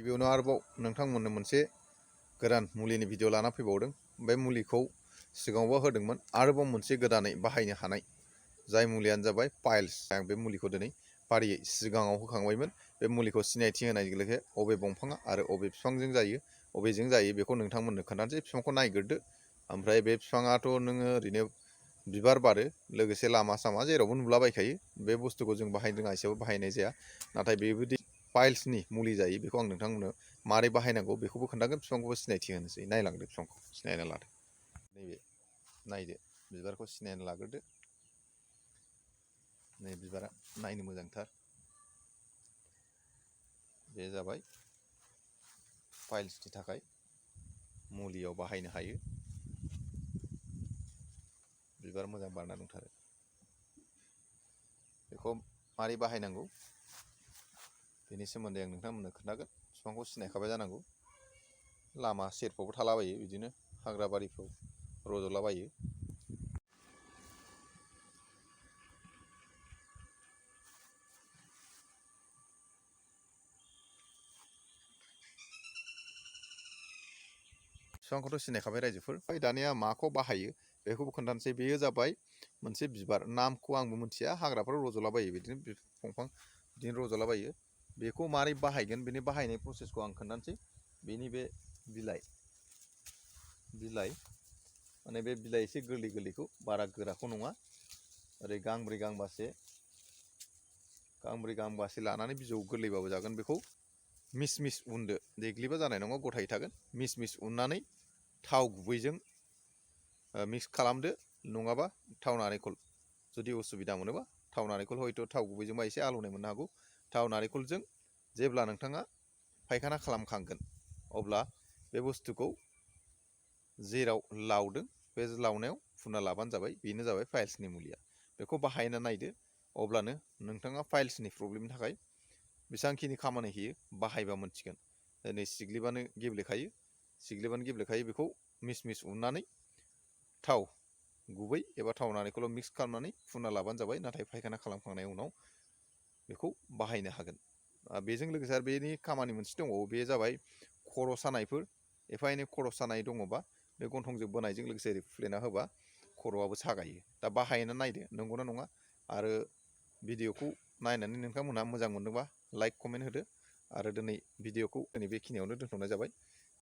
गिबियावनो आरोबाव नोंथांमोननो मोनसे गोदान मुलिनि भिडिअ लाना फैबावदों। बे मुलिखौ सिगाङावबो होदोंमोन, आरोबाव मोनसे गोदानै बाहायनो हानाय जाय मुलियानो जाबाय पाइल्स। आं बे मुलिखौ दिनै फारियै सिगाङाव होखांबायमोन। बे मुलिखौ सिनायथि होनाय लोगो अबे दंफाङा आरो अबे बिफांजों जायो, अबेजों जायो बेखौ नोंथांमोननो खोन्थानोसै। बिफांखौ नायग्रोदो। ओमफ्राय बे बिफाङाथ' नोङो ओरैनो बिबार बारो, लोगोसे लामा सामा जेरावबो नुलाबायखायो। बे बुस्थुखौ जों बाहायनो रोङा, एसेबो बाहायनाय जाया। नाथाय बेबायदि पाइल्सनि मुलि जायो, बेखौ आं नोंथांमोननो मारै बाहायनांगौ बेखौबो खोन्थागोन, बिफांखौबो सिनायथि होनोसै। नायलांदो, बिफांखौ सिनायना लादो। नैबे नायदो, बिबारखौ सिनायना लाग्रोदो। नै बिबारा नायनो मोजांथार। बे जाबाय पाइल्सनि थाखाय मुलियाव बाहायनो हायो। बिबार मोजां बारना दंथारो। बेखौ मारै बाहायनांगौ बेनि सोमोन्दै आं नोंथांमोननो खोन्थागोन। बिफांखौ सिनायखाबाय जानांगौ। लामा सेरफ्रावबो थालाबायो, बिदिनो हाग्रा बारिफ्राव रज'लाबायो। बिफांखौथ' सिनायखाबाय रायजोफोर। ओमफ्राय दानिया माखौ बाहायो बेखौबो खोन्थानोसै। बेयो जाबाय मोनसे बिबार, नामखौ आंबो मिथिया, हाग्राफ्राव रज'लाबायो, बिदिनो दंफां बिदिनो रज'लाबायो। बेखौ मारै बाहायगोन बेनि बाहायनाय प्रसेसखौ आं खोन्थानोसै। बेनि बे बिलाइ माने बे बिलाइ एसे गोरलै गोरलैखौ, बारा गोराखौ नङा, ओरै गांब्रै गांबासे लानानै बिजौ गोरलैबाबो जागोन। बेखौ मिस मिस उनदो, देग्लिबा जानाय नङा, गथायै थागोन। मिस मिस उननानै थाव गुबैजों मिक्स खालामदो, नङाबा थाव नारेंखल, जुदि उसुबिदा मोनोबा थाव नारेंखल, हयथ' थाव गुबैजोंबा एसे आलौनाय मोननो हागौ। थाव नारेंखलजों जेब्ला नोंथाङा फायखाना खालामखांगोन, अब्ला बे बुस्थुखौ जेराव लावदों बे लावनायाव फुनना लाबानो जाबाय। बेनो जाबाय पाइल्सनि मुलिया। बेखौ बाहायना नायदो, अब्लानो नोंथाङा पाइल्सनि प्रब्लेमनि थाखाय बेसेबांखिनि खामानि होयो बाहायबा मोनथिगोन। दिनै सिग्लिबानो गेब्लेखायो। बेखौ मिस मिस उननानै थाव गुबै एबा थाव नारेंखलाव मिक्स खालामनानै फुनना लाबानो जाबाय। नाथाय फायखाना खालामखांनायनि उनाव बेखौ बाहायनो हागोन। बेजों लोगोसे आरो बेनि खामानि मोनसे दंबावो, बे जाबाय खर' सानायफोर। एफा एनै खर' सानाय दङबा बे गन्थंजों बोनायजों लोगोसे ओरै फुफ्लेना होबा खर'आबो सागायो। दा बाहायना नायदो नंगौना नङा। आरो भिडिअखौ नायनानै नोंथांमोनहा मोजां मोनदोंबा लाइक कमेन्ट होदो। आरो दिनै भिडिअखौ बेखिनियावनो दोनथ'नाय जाबाय।